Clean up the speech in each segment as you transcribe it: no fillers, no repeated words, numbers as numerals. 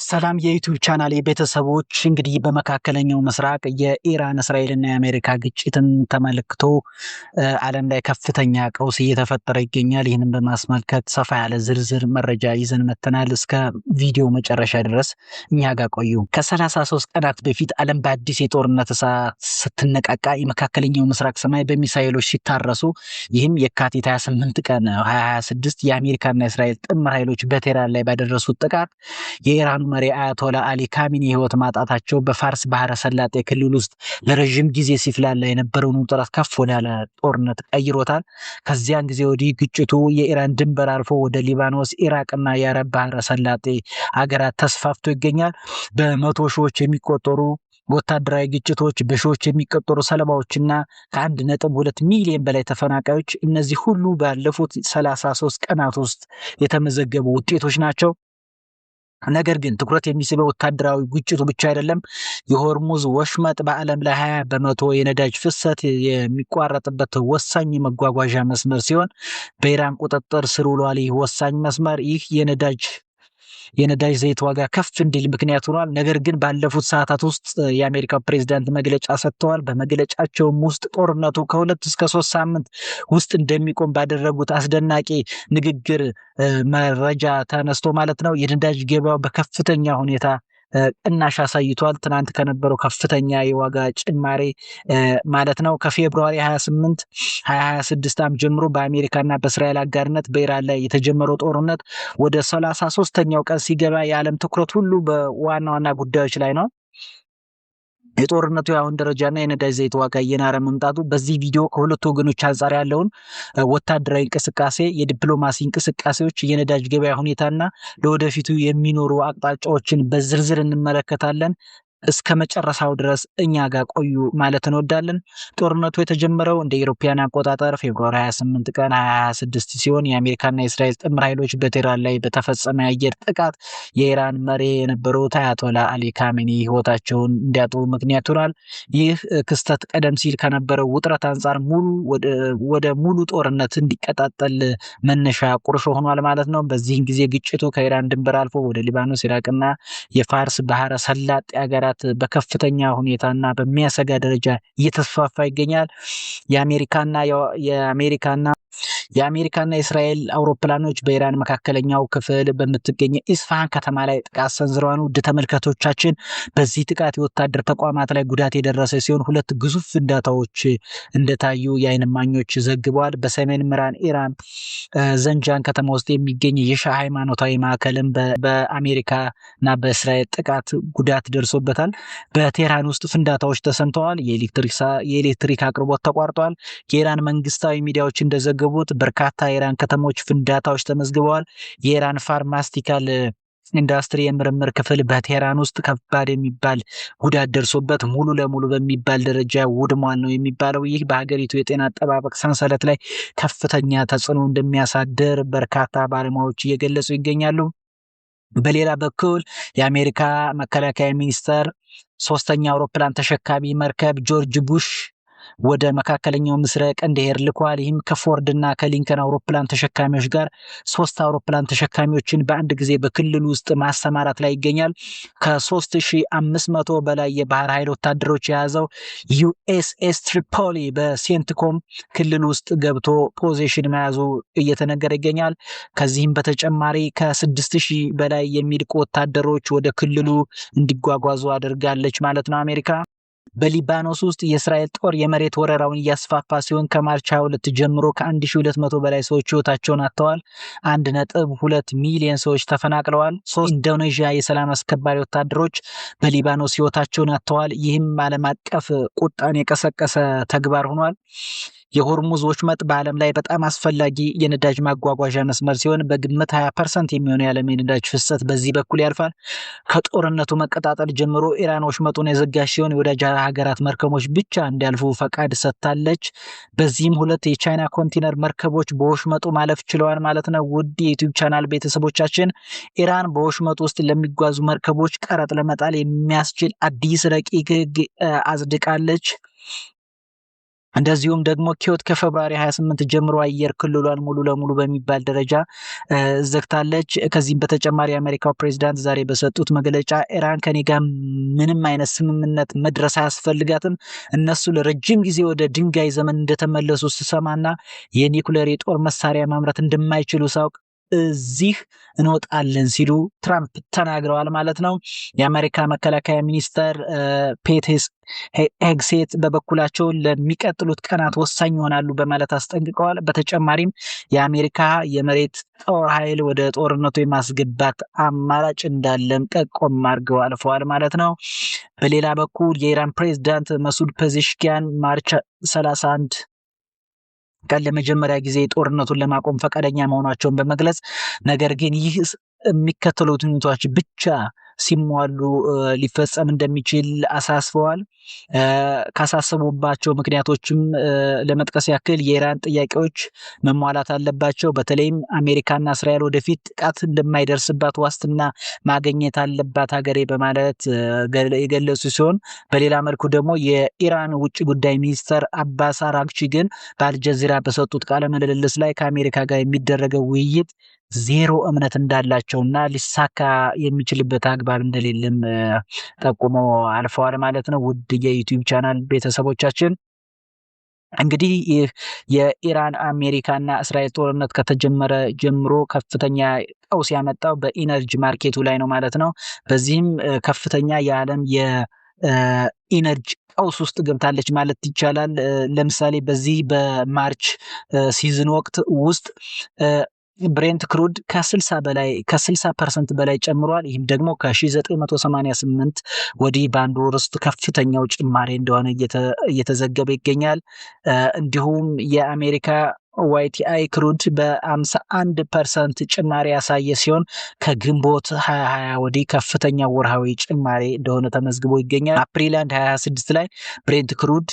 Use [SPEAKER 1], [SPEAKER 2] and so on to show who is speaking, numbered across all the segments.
[SPEAKER 1] ሰላም የ YouTube channel ቤተሰቦች፣ እንግዲህ በመካከለኛው ምስራቅ የኢራን፣ እስራኤልና የአሜሪካ ግጭትን ተመልክቶ ዓለም ላይ ከፍተኛ ቀውስ እየተፈጠረ ይገኛል። ይህንን በማስመልከት ሰፋ ያለ ዝርዝር መረጃ ይዘን መጥተናል። እስከ ቪዲዮ መጨረሻ ድረስ እኛ ጋር ቆዩ። ከ33 ቀናት በፊት ዓለም በአዲስ የጦርነት እሳት ስትነቃቃ የመካከለኛው ምስራቅ ሰማይ በሚሳኤሎች ሲታረሱ፣ ይህም የካቲት 28 ቀን 2026 የአሜሪካና የእስራኤል ጥምር ኃይሎች በቴህራን ላይ ባደረሱት ጥቃት የኢራኑ መሪ አያቶላ አሊ ካሚኒ ህይወት ማጣታቸው በፋርስ ባህረ ሰላጤ ክልል ውስጥ ለረዥም ጊዜ ሲፍላላ የነበረውን ውጥረት ከፍ ወዳለ ጦርነት ቀይሮታል። ከዚያን ጊዜ ወዲህ ግጭቱ የኢራን ድንበር አልፎ ወደ ሊባኖስ፣ ኢራቅና የአረብ ባህረ ሰላጤ ሀገራት ተስፋፍቶ ይገኛል። በመቶ ሺዎች የሚቆጠሩ ወታደራዊ ግጭቶች፣ በሺዎች የሚቆጠሩ ሰለባዎችና ከ1.2 ሚሊዮን በላይ ተፈናቃዮች፣ እነዚህ ሁሉ ባለፉት 33 ቀናት ውስጥ የተመዘገቡ ውጤቶች ናቸው። ነገር ግን ትኩረት የሚስበው ወታደራዊ ግጭቱ ብቻ አይደለም። የሆርሙዝ ወሽመጥ በዓለም ላይ 20% የነዳጅ ፍሰት የሚቋረጥበት ወሳኝ የመጓጓዣ መስመር ሲሆን በኢራን ቁጥጥር ስር ውሏል። ይህ ወሳኝ መስመር ይህ የነዳጅ ዘይት ዋጋ ከፍ እንዲል ምክንያት ሆኗል። ነገር ግን ባለፉት ሰዓታት ውስጥ የአሜሪካው ፕሬዚዳንት መግለጫ ሰጥተዋል። በመግለጫቸውም ውስጥ ጦርነቱ ከ2 እስከ 3 ሳምንት ውስጥ እንደሚቆም ባደረጉት አስደናቂ ንግግር መረጃ ተነስቶ ማለት ነው፣ የነዳጅ ገበያው በከፍተኛ ሁኔታ ቅናሽ አሳይቷል። ትናንት ከነበረው ከፍተኛ የዋጋ ጭማሬ ማለት ነው። ከ February 28 2026 ዓ.ም ጀምሮ በአሜሪካና በእስራኤል አጋርነት በኢራን ላይ የተጀመረው ጦርነት ወደ 33ኛው ቀን ሲገባ የዓለም ትኩረት ሁሉ በዋና ዋና ጉዳዮች ላይ ነው። የጦርነቱ የአሁን ደረጃና የነዳጅ ዘይት ዋጋ እየናረ መምጣቱ። በዚህ ቪዲዮ ከሁለቱ ወገኖች አንጻር ያለውን ወታደራዊ እንቅስቃሴ፣ የዲፕሎማሲ እንቅስቃሴዎች፣ የነዳጅ ገበያ ሁኔታና ለወደፊቱ የሚኖሩ አቅጣጫዎችን በዝርዝር እንመለከታለን። እስከ መጨረሻው ድረስ እኛ ጋር ቆዩ ማለት እንወዳለን። ጦርነቱ የተጀመረው እንደ European አቆጣጠር February 28 ቀን 2026 ሲሆን የአሜሪካና የእስራኤል ጥምር ኃይሎች በቴህራን ላይ በተፈጸመ የአየር ጥቃት የኢራን መሪ የነበሩት አያቶላ አሊ ካሜኒ ህይወታቸውን እንዲያጡ ምክንያት ሆኗል። ይህ ክስተት ቀደም ሲል ከነበረው ውጥረት አንጻር ሙሉ ወደ ሙሉ ጦርነት እንዲቀጣጠል መነሻ ቁርሾ ሆኗል ማለት ነው። በዚህን ጊዜ ግጭቱ ከኢራን ድንበር አልፎ ወደ ሊባኖስ፣ ኢራቅና የፋርስ ባህረ ሰላጤ ሀገራት በከፍተኛ ሁኔታና በሚያሰጋ ደረጃ እየተስፋፋ ይገኛል። የአሜሪካና የእስራኤል አውሮፕላኖች በኢራን መካከለኛው ክፍል በምትገኘው ኢስፋሃን ከተማ ላይ ጥቃት ሰንዝረዋል። ውድ ተመልካቾቻችን፣ በዚህ ጥቃት የወታደር ተቋማት ላይ ጉዳት የደረሰ ሲሆን ሁለት ግዙፍ ፍንዳታዎች እንደታዩ የዓይን እማኞች ዘግበዋል። በሰሜን ምዕራብ ኢራን ዘንጃን ከተማ ውስጥ የሚገኝ የሺዓ ሃይማኖታዊ ማዕከልም በአሜሪካ እና በእስራኤል ጥቃት ጉዳት ደርሶበታል። በቴህራን ውስጥ ፍንዳታዎች ተሰምተዋል። የኤሌክትሪክ አቅርቦት ተቋርጧል። የኢራን መንግስታዊ ሚዲያዎች እንደዘገቡት በርካታ የኢራን ከተሞች ፍንዳታዎች ተመዝግበዋል። የኢራን pharmaceutical industry የምርምር ክፍል በቴህራን ውስጥ ከባድ የሚባል ጉዳት ደርሶበት ሙሉ ለሙሉ በሚባል ደረጃ ውድሟል ነው የሚባለው። ይህ በሀገሪቱ የጤና አጠባበቅ ሰንሰለት ላይ ከፍተኛ ተጽዕኖ እንደሚያሳድር በርካታ ባለሙያዎች እየገለጹ ይገኛሉ። በሌላ በኩል የአሜሪካ መከላከያ ሚኒስቴር ሶስተኛ አውሮፕላን ተሸካሚ መርከብ ጆርጅ ቡሽ ወደ መካከለኛው ምስራቅ እንዲሄድ ልኳል። ይህም ከፎርድ እና ከሊንከን አውሮፕላን ተሸካሚዎች ጋር ሶስት አውሮፕላን ተሸካሚዎችን በአንድ ጊዜ በክልሉ ውስጥ ማሰማራት ላይ ይገኛል። ከ3500 በላይ የባህር ኃይል ወታደሮች የያዘው USS ትሪፖሊ በሴንትኮም ክልል ውስጥ ገብቶ position መያዙ እየተነገረ ይገኛል። ከዚህም በተጨማሪ ከ6000 በላይ የሚልቁ ወታደሮች ወደ ክልሉ እንዲጓጓዙ አድርጋለች ማለት ነው አሜሪካ። በሊባኖስ ውስጥ የእስራኤል ጦር የመሬት ወረራውን እያስፋፋ ሲሆን ከ March 22 ጀምሮ ከ1200 በላይ ሰዎች ህይወታቸውን አጥተዋል። 1.2 ሚሊዮን ሰዎች ተፈናቅለዋል። ሶስት ኢንዶኔዥያ የሰላም አስከባሪ ወታደሮች በሊባኖስ ህይወታቸውን አጥተዋል። ይህም ዓለም አቀፍ ቁጣን የቀሰቀሰ ተግባር ሆኗል። የሆርሙዝ ወሽመጥ በዓለም ላይ በጣም አስፈላጊ የነዳጅ ማጓጓዣ መስመር ሲሆን በግምት 20% የሚሆነው የዓለም የነዳጅ ፍሰት በዚህ በኩል ያልፋል። ከጦርነቱ መቀጣጠል ጀምሮ ኢራን ወሽመጡን የዘጋች ሲሆን የወዳጅ ሀገራት መርከቦች ብቻ እንዲያልፉ ፈቃድ ሰጥታለች። በዚህም ሁለት የቻይና ኮንቴነር መርከቦች በወሽመጡ ማለፍ ችለዋል ማለት ነው። ውድ የ YouTube channel ቤተሰቦቻችን፣ ኢራን በወሽመጡ ውስጥ ለሚጓዙ መርከቦች ቀረጥ ለመጣል የሚያስችል አዲስ ረቂቅ ሕግ አጽድቃለች። እንደዚሁም ደግሞ ኩዌት ከ February 28 ጀምሮ አየር ክልሏን ሙሉ ለሙሉ በሚባል ደረጃ ዘግታለች። ከዚህም በተጨማሪ የአሜሪካው ፕሬዚዳንት ዛሬ በሰጡት መግለጫ ኢራን ከኔ ጋር ምንም አይነት ስምምነት መድረስ አያስፈልጋትም፣ እነሱ ለረጅም ጊዜ ወደ ድንጋይ ዘመን እንደተመለሱ ስሰማና የኒኩሌር የጦር መሳሪያ ማምረት እንደማይችሉ ሳውቅ እዚህ እንወጣለን ሲሉ ትራምፕ ተናግረዋል ማለት ነው። የአሜሪካ መከላከያ ሚኒስተር ፔት ሄግሴት በበኩላቸው ለሚቀጥሉት ቀናት ወሳኝ ይሆናሉ በማለት አስጠንቅቀዋል። በተጨማሪም የአሜሪካ የመሬት ጦር ኃይል ወደ ጦርነቱ የማስገባት አማራጭ እንዳለም ጠቆም አድርገው አልፈዋል ማለት ነው። በሌላ በኩል የኢራን ፕሬዚዳንት መሱድ ፔዜሽኪያን March 31 ቀን ለመጀመሪያ ጊዜ ጦርነቱን ለማቆም ፈቃደኛ መሆናቸውን በመግለጽ፣ ነገር ግን ይህ የሚከተሉት ሁኔታዎች ብቻ ሲሟሉ ሊፈጸም እንደሚችል አሳስበዋል። ካሳሰቡባቸው ምክንያቶችም ለመጥቀስ ያክል የኢራን ጥያቄዎች መሟላት አለባቸው። በተለይም አሜሪካና እስራኤል ወደፊት ጥቃት እንደማይደርስባት ዋስትና ማግኘት አለባት ሀገሬ በማለት የገለጹ ሲሆን፣ በሌላ መልኩ ደግሞ የኢራን ውጭ ጉዳይ ሚኒስተር አባስ አራግቺ ግን በአልጀዚራ በሰጡት ቃለ ምልልስ ላይ ከአሜሪካ ጋር የሚደረገው ውይይት ዜሮ እምነት እንዳላቸውና ሊሳካ የሚችልበት አግባብ እንደሌለም ጠቁመው አልፈዋል ማለት ነው። ውድ የ YouTube channel ቤተሰቦቻችን፣ እንግዲህ ይህ የኢራን፣ አሜሪካና እስራኤል ጦርነት ከተጀመረ ጀምሮ ከፍተኛ ቀውስ ያመጣው በ energy market ኡ ላይ ነው ማለት ነው። በዚህም ከፍተኛ የዓለም የ energy ቀውስ ውስጥ ገብታለች ማለት ይቻላል። ለምሳሌ በዚህ በ March season ወቅት ውስጥ Brent crude ከ60 በላይ ከ60% በላይ ጨምሯል። ይህም ደግሞ ከ1988 ወዲህ በአንድ ወር ውስጥ ከፍተኛው ጭማሪ እንደሆነ እየተዘገበ ይገኛል። እንዲሁም የአሜሪካ WTI crude በ51% ጭማሪ ያሳየ ሲሆን ከግንቦት 2020 ወዲህ ከፍተኛ ወርሃዊ ጭማሪ እንደሆነ ተመዝግቦ ይገኛል። አፕሪል 1 2026 ላይ Brent crude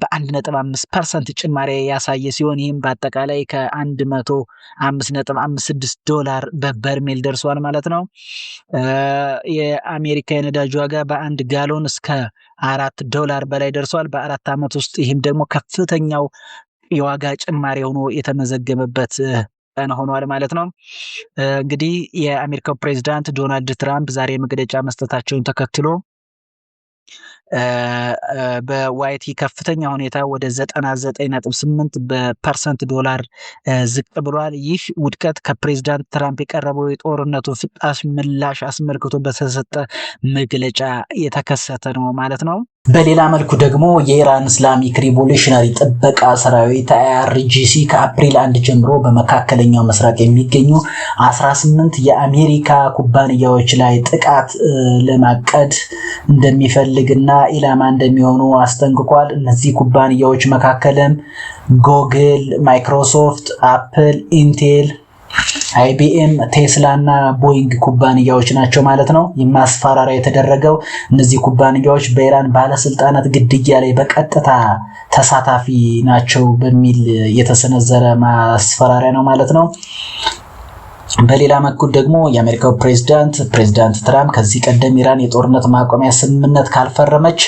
[SPEAKER 1] በ1.5% ጭማሪ ያሳየ ሲሆን ይህም በአጠቃላይ ከ105.56 ዶላር በበርሜል ደርሷል ማለት ነው። የአሜሪካ የነዳጅ ዋጋ በአንድ ጋሎን እስከ 4 ዶላር በላይ ደርሷል በ4 ዓመት ውስጥ። ይህም ደግሞ ከፍተኛው የዋጋ ጭማሪ ሆኖ የተመዘገበበት ቀን ሆኗል ማለት ነው። እንግዲህ የአሜሪካው ፕሬዚዳንት ዶናልድ ትራምፕ ዛሬ መግለጫ መስጠታቸውን ተከትሎ በ WTI ከፍተኛ ሁኔታ ወደ 99.8 በ percent ዶላር ዝቅ ብሏል። ይህ ውድቀት ከፕሬዚዳንት ትራምፕ የቀረበው የጦርነቱ ፍጣሽ ምላሽ አስመልክቶ በተሰጠ መግለጫ የተከሰተ ነው ማለት ነው። በሌላ መልኩ ደግሞ የኢራን Islamic Revolutionary ጥበቃ ሰራዊት IRGC ከ አፕሪል 1 ጀምሮ በመካከለኛው ምስራቅ የሚገኙ 18 የአሜሪካ ኩባንያዎች ላይ ጥቃት ለማቀድ እንደሚፈልግና ኢላማ እንደሚሆኑ አስጠንቅቋል። እነዚህ ኩባንያዎች መካከልም Google፣ Microsoft፣ Apple፣ Intel፣ IBM፣ ቴስላ እና ቦይንግ ኩባንያዎች ናቸው ማለት ነው። ማስፈራሪያ የተደረገው እነዚህ ኩባንያዎች በኢራን ባለስልጣናት ግድያ ላይ በቀጥታ ተሳታፊ ናቸው በሚል የተሰነዘረ ማስፈራሪያ ነው ማለት ነው። በሌላ በኩል ደግሞ የአሜሪካው ፕሬዚዳንት ትራምፕ ከዚህ ቀደም ኢራን የጦርነት ማቆሚያ ስምምነት ካልፈረመች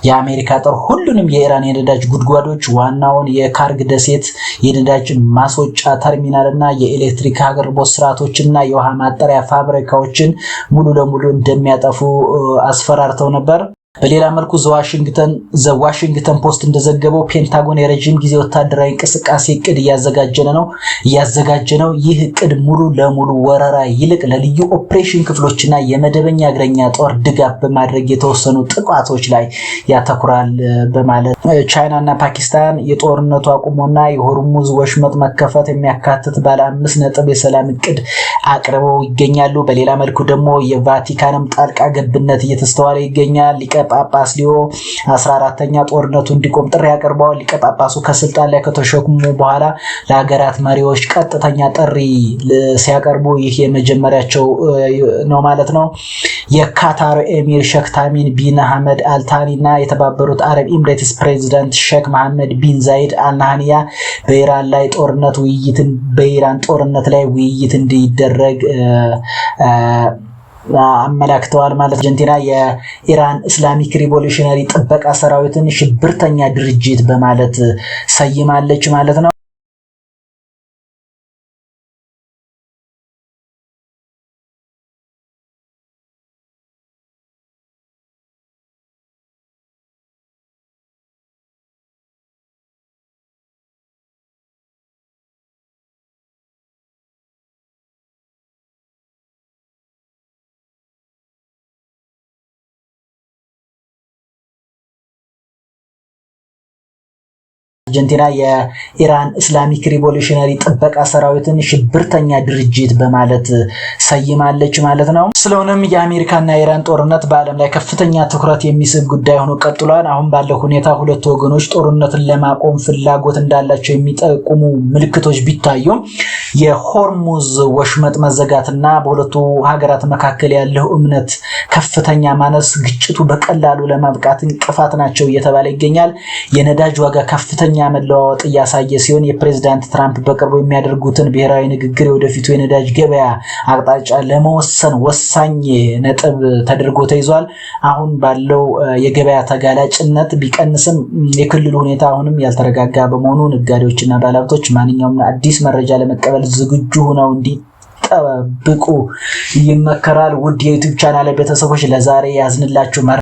[SPEAKER 1] የአሜሪካ ጦር ሁሉንም የኢራን የነዳጅ ጉድጓዶች፣ ዋናውን የካርግ ደሴት የነዳጅ ማስወጫ ተርሚናል እና የኤሌክትሪክ አቅርቦት ስርዓቶችና የውሃ ማጣሪያ ፋብሪካዎችን ሙሉ ለሙሉ እንደሚያጠፉ አስፈራርተው ነበር። በሌላ መልኩ The Washington Post እንደዘገበው ፔንታጎን የረዥም ጊዜ ወታደራዊ እንቅስቃሴ እቅድ እያዘጋጀ ነው። ይህ እቅድ ሙሉ ለሙሉ ወረራ ይልቅ ለልዩ ኦፕሬሽን ክፍሎችና የመደበኛ እግረኛ ጦር ድጋፍ በማድረግ የተወሰኑ ጥቃቶች ላይ ያተኩራል በማለት፣ ቻይና እና ፓኪስታን የጦርነቱ አቁሞና የሆርሙዝ ወሽመጥ መከፈት የሚያካትት ባለ 5 ነጥብ የሰላም እቅድ አቅርበው ይገኛሉ። በሌላ መልኩ ደግሞ የቫቲካንም ጣልቃ ገብነት እየተስተዋለ ይገኛል። ሊቀ ጳጳስ ሊዮ 14ኛ ጦርነቱ እንዲቆም ጥሪ አቅርበዋል። ሊቀ ጳጳሱ ከስልጣን ላይ ከተሾሙ በኋላ ለሀገራት መሪዎች ቀጥተኛ ጥሪ ሲያቀርቡ ይህ የመጀመሪያቸው ነው ማለት ነው። የካታር ኤሚር ሼክ ታሚም ቢን አህመድ አልታኒ እና የተባበሩት አረብ ኤምሬትስ ፕሬዚዳንት ሼክ መሐመድ ቢን ዛይድ አልናህንያ በኢራን ጦርነት ላይ ውይይት እንዲደረግ አመላክተዋል ማለት። አርጀንቲና የኢራን Islamic Revolutionary ጥበቃ ሰራዊትን ሽብርተኛ ድርጅት በማለት ሰይማለች ማለት ነው። አርጀንቲና የኢራን Islamic Revolutionary ጥበቃ ሰራዊትን ሽብርተኛ ድርጅት በማለት ሰይማለች ማለት ነው። ስለሆነም የአሜሪካና የኢራን ጦርነት በዓለም ላይ ከፍተኛ ትኩረት የሚስብ ጉዳይ ሆኖ ቀጥሏል። አሁን ባለው ሁኔታ ሁለቱ ወገኖች ጦርነትን ለማቆም ፍላጎት እንዳላቸው የሚጠቁሙ ምልክቶች ቢታዩም የሆርሙዝ ወሽመጥ መዘጋትና በሁለቱ ሀገራት መካከል ያለው እምነት ከፍተኛ ማነስ ግጭቱ በቀላሉ ለማብቃት እንቅፋት ናቸው እየተባለ ይገኛል። የነዳጅ ዋጋ ከፍተኛ መለዋወጥ እያሳየ ሲሆን የፕሬዚዳንት ትራምፕ በቅርቡ የሚያደርጉትን ብሔራዊ ንግግር የወደፊቱ የነዳጅ ገበያ አቅጣጫ ለመወሰን ወሳኝ ነጥብ ተደርጎ ተይዟል። አሁን ባለው የገበያ ተጋላጭነት ቢቀንስም የክልሉ ሁኔታ አሁንም ያልተረጋጋ በመሆኑ ነጋዴዎችና ባለሀብቶች ማንኛውም አዲስ መረጃ ለመቀበል ዝግጁ ሆነው እንዲጠብቁ ይመከራል። ውድ የ YouTube channel ቤተሰቦች፣ ለዛሬ ያዝንላችሁ